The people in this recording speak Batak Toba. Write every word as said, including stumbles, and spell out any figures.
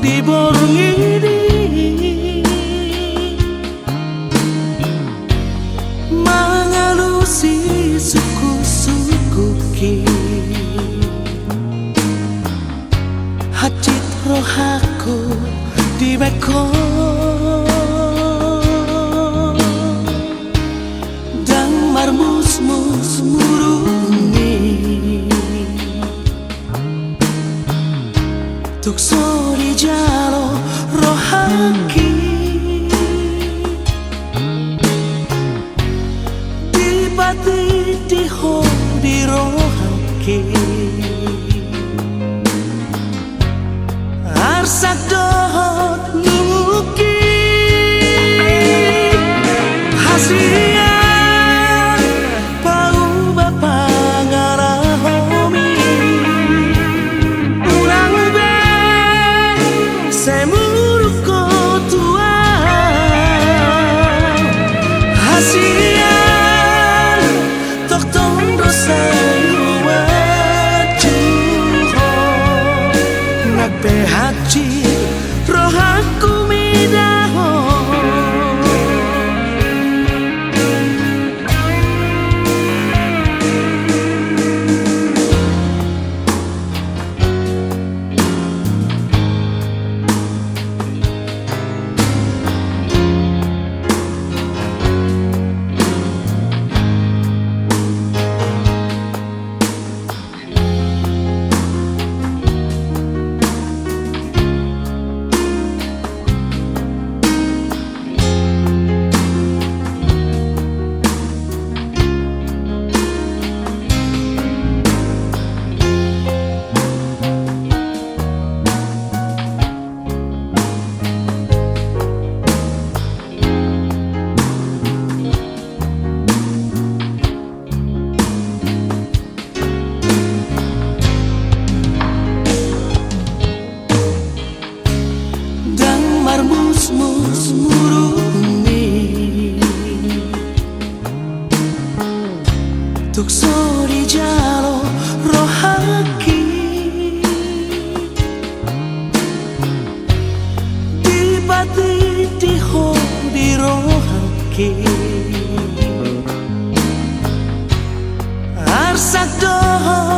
di borngin i, mangalusi sungkunsungkunki. Hansit rohangku dibahen ho, ndang marmusmus muruk ni. Tung so dijalo rohangki, dipatindi ho di rohangki. Arsak dohot lungungki, hasian pauba pangalahomi. Unang be sai muruk ho tu ahu, hasian tongtong do sai huanju ho. Nang pe hansit rohangku mida ho. Ndang marmusmus muruk ni. Tung so dijalo rohangki, dipatindi ho di rohangki. Arsak dohot